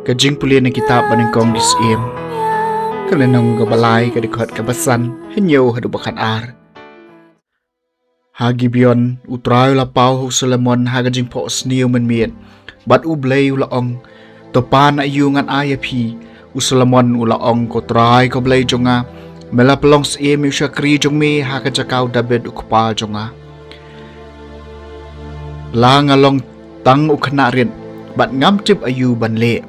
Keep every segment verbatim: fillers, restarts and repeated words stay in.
Ka jingpule na kitab Banyngkong ki Syiem, ka lynnong kaba lai, ka dkhot kaba san hynñiew haduh ba khatar. Ha Gibeon, U Trai u la paw ha u Solomon ha ka jingphohsniew mynmiet, bad U Blei u la ong, "To pan aïu ngan ai ïa phi?" U Solomon u la ong, "Ko Trai, ko Blei jong nga, me la pynlong syiem ïa u shakri jong me ha ka jaka u David u kpa jong nga. La nga long tang u khynnah rit, bad ngam tip aïu ban leh.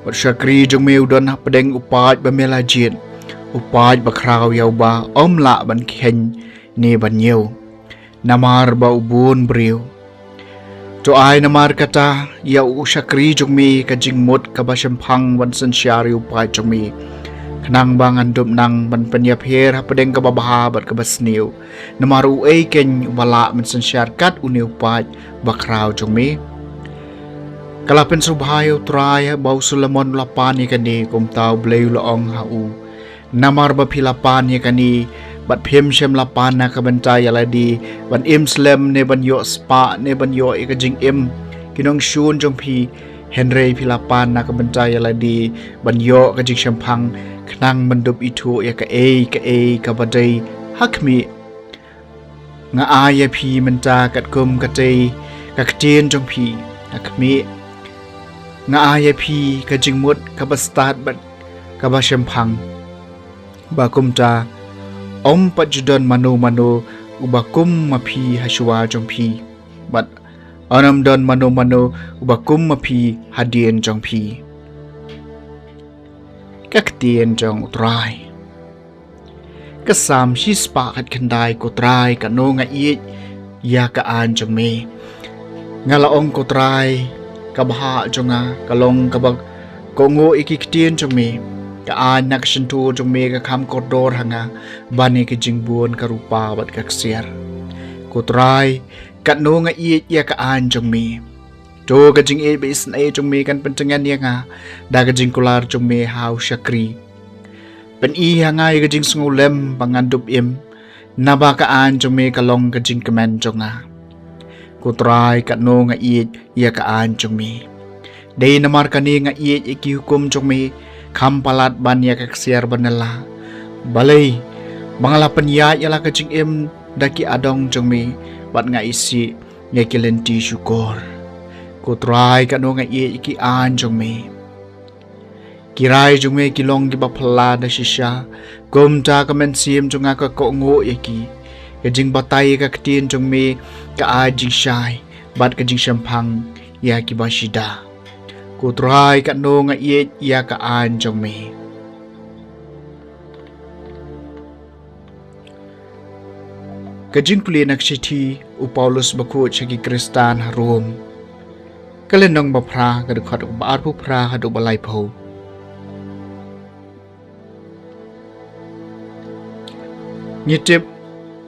Bad u shakri jong me u don hapdeng u paid ba me la jied, u paid ba khraw ïa uba ym lah ban kheiñ ne ban ñiew, namar ba u bun briew. To ai namar kata ïa u shakri jong me ka jingmut kaba shemphang ban synshar ïa u paid jong me, khnang ba ngan dup nang ban pynïapher hapdeng kaba bha bad kaba sniew. Namar uei keiñ uba lah ban synshar kat une u paid ba khraw jong me? Ka la pynsngewbha ïa U Trai ba u Solomon u la pan ïa kane, kumta U Blei u la ong ha u, 'Namar ba phi la pan ïa kane, bad phim shym la pan na ka bynta ïa lade ban im slem, ne ban ïoh spah, ne ban ïoh ïa ka jingim ki nongshun jong phi, hynrei phi la pan na ka bynta ïa lade ban ïoh ka jingshemphang, khnang ban dup ithuh ïa kaei kaei kaba dei ha khmih. Nga ai ïa phi mynta katkum katei ka ktien jong phi. Ha khmih, nga ai ïa phi ka jingmut kaba stad bad kaba shemphang, ba kumta ym pat ju don mano mano uba kum ma phi ha shuwa jong phi, bad yn ym don mano mano uba kum ma phi hadien jong phi.'" Ka ktien jong U Trai. Ka Salm shispah khatkhyndai. Ko Trai, katno nga ïeit ïa ka aiñ jong me. Nga la ong, Ko Trai, ka bhah jong nga ka long kaba kohnguh ïa ki ktien jong me. Ka aiñ na ka shyntur jong me ka kham kordor ha nga ban ïa ka jingbun ka rupa bad ka ksiar. Ko Trai, katno nga ïeit ïa ka aiñ jong me. To ka jingïeit ba isynei jong me kan pyntngen ïa nga da ka jingkular jong me ha u shakri. Pyni ha nga ïa ka jingsngewlem ba ngan dup im, naba ka aiñ jong me ka long ka jingkmen jong nga. Ko Trai, katno nga ïeit ïa ka aiñ jong me. Dei namar kane nga ïeit ïa ki hukum jong me, kham palat ban ïa ka ksiar ba nylla. Balei ba nga la pynïaid ïa la ka jingim da ki adong jong me, bad nga isih ïa ki lynti shukor. Ko Trai, katno nga ïeit ïa ki aiñ jong me. Ki rai jong me ki long kiba phylla da shisha, kumta ka mynsiem jong nga ka kohnguh ïa ki. Ka jingbatai ïa ka ktien jong me ka ai jingshai bad ka jingshemphang ïa kiba shida. Ko Trai, katno nga ïeit ïa ka aiñ jong me. Ka jingpule na ka shithi u Paulus bakhuid sha ki Khristan ha Rom, ka lynnong ba phra, ka dkhot ba arphew phra haduh ba laiphew. Ngi tip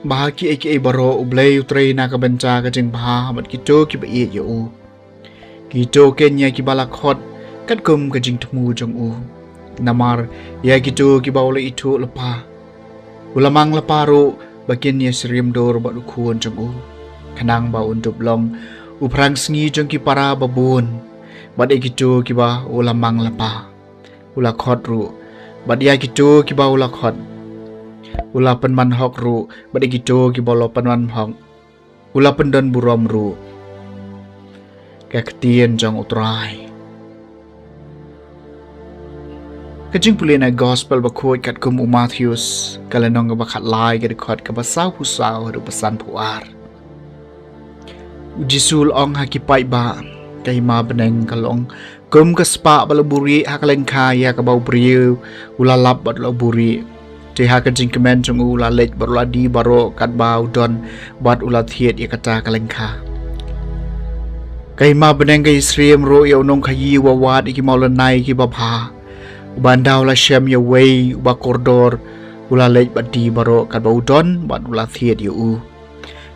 ba ha kiei kiei baroh U Blei u trei na ka bynta ka jingbha bad kito kiba ïeit ïa u, kito keiñ ïa kiba la khot katkum ka jingthmu jong u. Namar ïa kito kiba u la ithuh lypa, u la mang lypa ruh ba kin ïasyriem dur bad u Khun jong u, khnang ba un dup long u phrangsngi jong ki para babun. Bad ïa kito kiba u la mang lypa, u la khot ruh, bad ïa kito kiba u la khot, u la pynman hok ruh, bad ïa kito kiba u la pynman hok, u la pyndon burom ruh. Ka ktien jong U Trai. Ka jingpule na Gospel bakhuid katkum u Mathaios, ka lynnong kaba khatlai, ka dkhot kaba sawphew saw haduh ba sanphew ar. U Jisu u la ong ha ki paidbah, ka hima bneng ka long kum ka spah ba la buhrieh ha ka lyngkha ïa kaba u briew u la lap bad u la buhrieh. Te ha ka jingkmen jong u, u la leit bad u la die baroh katba u don, bad u la thied ïa kata ka lyngkha. Ka hima bneng ka ïasyriem ruh ïa u nongkhaïi uba wad ïa ki mawlynnai kiba bha, uba ynda u la shem ïa uwei uba kordor, u la leit bad die baroh katba u don bad u la thied ïa u.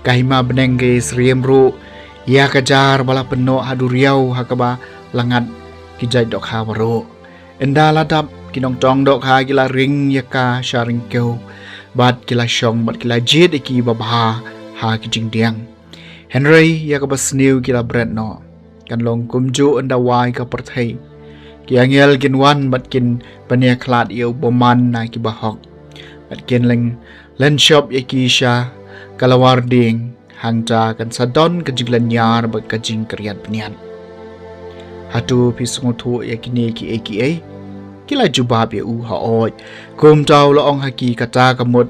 Ka hima bneng ka ïasyriem ruh ïa ka jar ba la pynnoh ha duriaw ha kaba la ngat ki jait dohkha baroh. Ynda la dap, ki nongtong dohkha ki la ring ïa ka sha ryngkew, bad ki la shong bad ki la jied ïa ki babha ha ki jingdiang. Hynrei ïa kaba sniew ki la bret noh. Kan long kumjuh ynda wai ka pyrthei. Ki angel kin wan bad kin pynïakhlad ïa u bymman na ki bahok, bad kin leng len shop ïa ki sha ka lawar dieng. Hangta kan sa don ka jinglynñiar bad ka jingkyrïat bniat. Hato phi sngewthuh ïa kine kiei kiei? Ki la jubab ïa u, hooid. Kumta u la ong ha ki, kata ka mut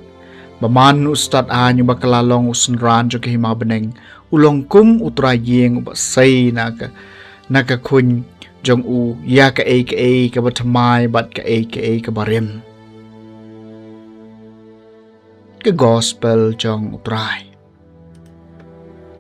ba man u stad aiñ uba kylla long u synran jong ka hima bneng u long kum u trai ïing uba sei na ka na ka khuiñ jong u ïa kaei kaei kaba thymmai bad kaei kaei kaba rim. Ka gospel jong u Trai.